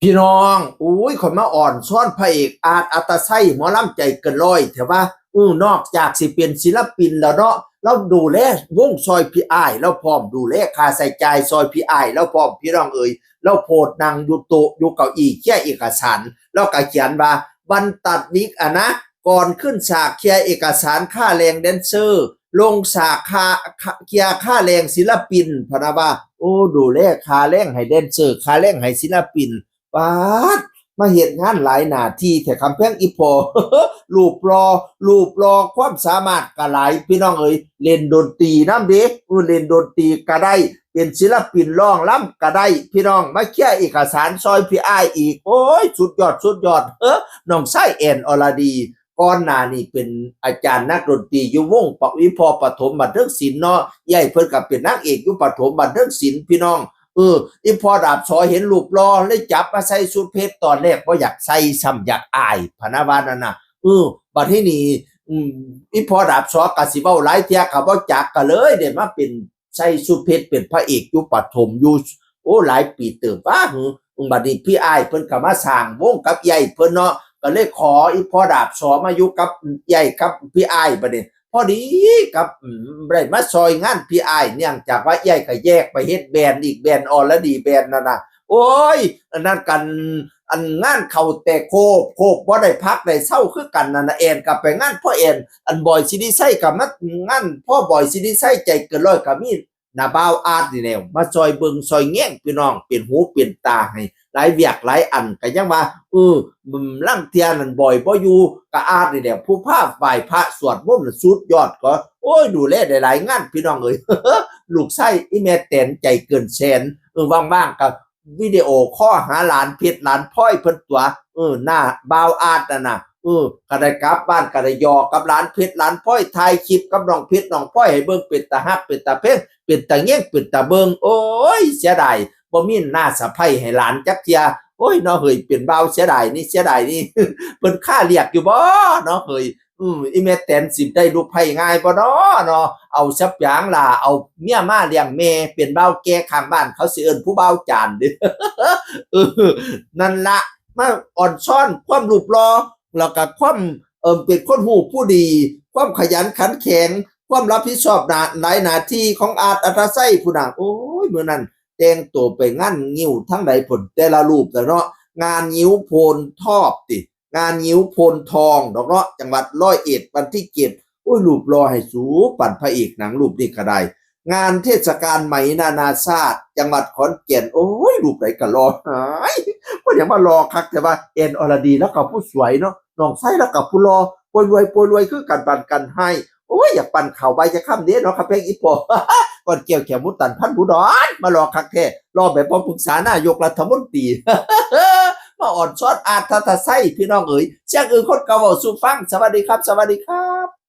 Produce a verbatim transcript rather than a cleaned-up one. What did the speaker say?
พี่น้อง อุ้ย ข้อยมาอ้อนซอนพระเอกอาร์ต อัตตะไซ หมอลำใจเกินร้อย แต่ว่า อู้ นอกจากสิเป็นศิลปินแล้วเนาะ ลาวดูแลวงซอยพี่อ้าย ลาวพร้อมดูแลค่าใช้จ่ายซอยพี่อ้าย ลาวพร้อม พี่น้องเอ๋ย ลาวโพสต์นั่งอยู่โต๊ะ อยู่เก้าอี้ เคลียร์เอกสาร ลาวก็เขียนว่า วันตัดวิกอะนะ ก่อนขึ้นฉากเคลียร์เอกสารค่าแรงแดนเซอร์ ลงฉากค่า เคลียร์ค่าแรงศิลปิน พะนะว่า โอ้ ดูแลค่าแรงให้แดนเซอร์ ค่าแรงให้ศิลปิน ป๊าด มาเฮ็ดงานหลายหน้าที่แท้ คำแพงอีพ่อ รูปหล่อ รูปหล่อ ความสามารถก็หลาย พี่น้องเอ๋ย เล่นดนตรีนำเด้ เออ เล่นดนตรีก็ได้ เป็นศิลปินร้องรำก็ได้ พี่น้อง มาเคลียร์เอกสารซอยพี่อ้ายอีก โอ้ย สุดยอด สุดยอด เออ น้องชายแอน อรดี ก่อนหน้านี่เป็นอาจารย์นักดนตรีอยู่วงปะ อีพ่อปฐมบันเทิงศิลป์เนาะ เอื้อยเพิ่นก็เป็นนางเอกอยู่ปฐมบันเทิงศิลป์ พี่น้อง เออ อีพ่อดาบสอเห็นรูปหล่อ เลยจับมาใส่ชุดเพชร ตอนแรกบ่อยากใส่ ซ้ำอยากอาย พะนะว่านั่นน่ะ เออ บัดทีนี้ อืม อีพ่อดาบสอก็สิเว้าหลายเทื่อก็บ่จัก ก็เลยได้มาเป็น ใส่ชุดเพชรเป็นพระเอกอยู่ปฐมอยู่ โอ้ หลายปีเติบว่า หึ บัดนี้พี่อ้ายเพิ่นก็มาสร้างวงกับเอื้อยเพิ่นเนาะ ก็เลยขออีพ่อดาบสอมาอยู่กับเอื้อยกับพี่อ้ายบัดนี้ พอดีกับ อืม ได้มาซอยงานพี่อ้าย เนื่องจากว่าเอื้อยก็แยกไปเฮ็ดแบรนด์อีกแบรนด์ อรดีแบรนด์นั่นน่ะ โอ้ย อันนั้นกัน อันงานเข้าแต่โคบ โคบบ่ได้พักได้เซาคือกันนั่นน่ะ แอนก็ไปงานพ่อแอน อันบอยสิริชัยก็มางานพ่อบอยสิริชัย ใจเกินร้อยก็มี น้าบ่าวอาร์ตนี่แหละ มาซอยเบิ่งซอยแยงพี่น้อง เป็นหูเป็นตาให้ หลายเวียกหลายอัน ก็ยังว่า เออ อืม ลางเทื่อนั่นบอยบ่อยู่ ก็อาร์ตนี่แหละ ผู้พาไหว้พระสวดมนต์น่ะสุดยอด ก็ โอ้ย ดูแลได้หลายงานพี่น้องเอ๋ย ลูกชายอีแม่แตนใจเกินแสน เออ ว่างๆ ก็วิดีโอคอลหาหลานเพชรหลานพลอยเพิ่นตั๋ว เออ น้าบ่าวอาร์ตนั่นน่ะ เออ ก็ได้กลับบ้านก็ได้หยอกกับหลานเพชรหลานพลอย ถ่ายคลิปกับน้องเพชรน้องพลอยให้เบิ่ง เป็นตาฮัก เป็นตาแพง เป็นตาแยง เป็นตาเบิ่ง โอ้ย เสียดาย บ่มีน้าสะใภ้ให้หลานจักเทื่อ โอ้ย เนาะเฮ้ย เป็นบ่าวเสียดายนี่ เสียดายนี่ เพิ่นคาเรียกอยู่บ่ เนาะเฮ้ย อืม อีแม่แตนสิได้ลูกไผ่ง่ายบ่น้อเนาะ เอาซะปางล่ะ เอาเมียมาเลี้ยงแม่ เป็นบ่าวแก่ข้างบ้าน เขาสิเอิ้นผู้บ่าวจานเด้อ เออ นั่นละ มาอ้อนซอนความรูปหล่อ แล้วก็ความ เอิ่ม เป็นคนฮู้ผู้ดี ความขยันขันแข็ง ความรับผิดชอบหน้า หลายหน้าที่ของอาร์ต อัตตะไซพุ้นน่ะ โอ้ย มื้อนั้นแต่งตัวไปงานงิ้วทางใดพุ้น แต่ละรูปแต่เนาะ งานงิ้วโพนทอบติ งานงิ้วโพนทองดอกเนาะ จังหวัดร้อยเอ็ด วันที่เจ็ด โอ้ย รูปหล่อให้สูปานพระเอกหนังรูปนี้ก็ได้ งานเทศกาลไหมนานาชาติ จังหวัดขอนแก่น โอ้ย รูปใดก็หล่อหลาย บ่อยากมาหล่อคัก แต่ว่าแอน อรดี แล้วก็ผู้สวยเนาะ น้องชายแล้วก็ผู้หล่อ ป่วยรวย ป่วยรวยคือกัน ปันกันให้ โอ้ย อยากปันข้าวใบจะค่ำเด้เนาะ คำแพงอีพ่อ ก่อนแก้วแขมหมูตันพันธุ์ผู้ดอน มาหล่อคักแท้ หล่อแบบบ่ปรึกษานายกรัฐมนตรี มาอ้อนซอนอาร์ต อัตตะไซ พี่น้องเอ๋ย เสียงอื่นคนเก่าเว้าสู่ฟัง สวัสดีครับ สวัสดีครับ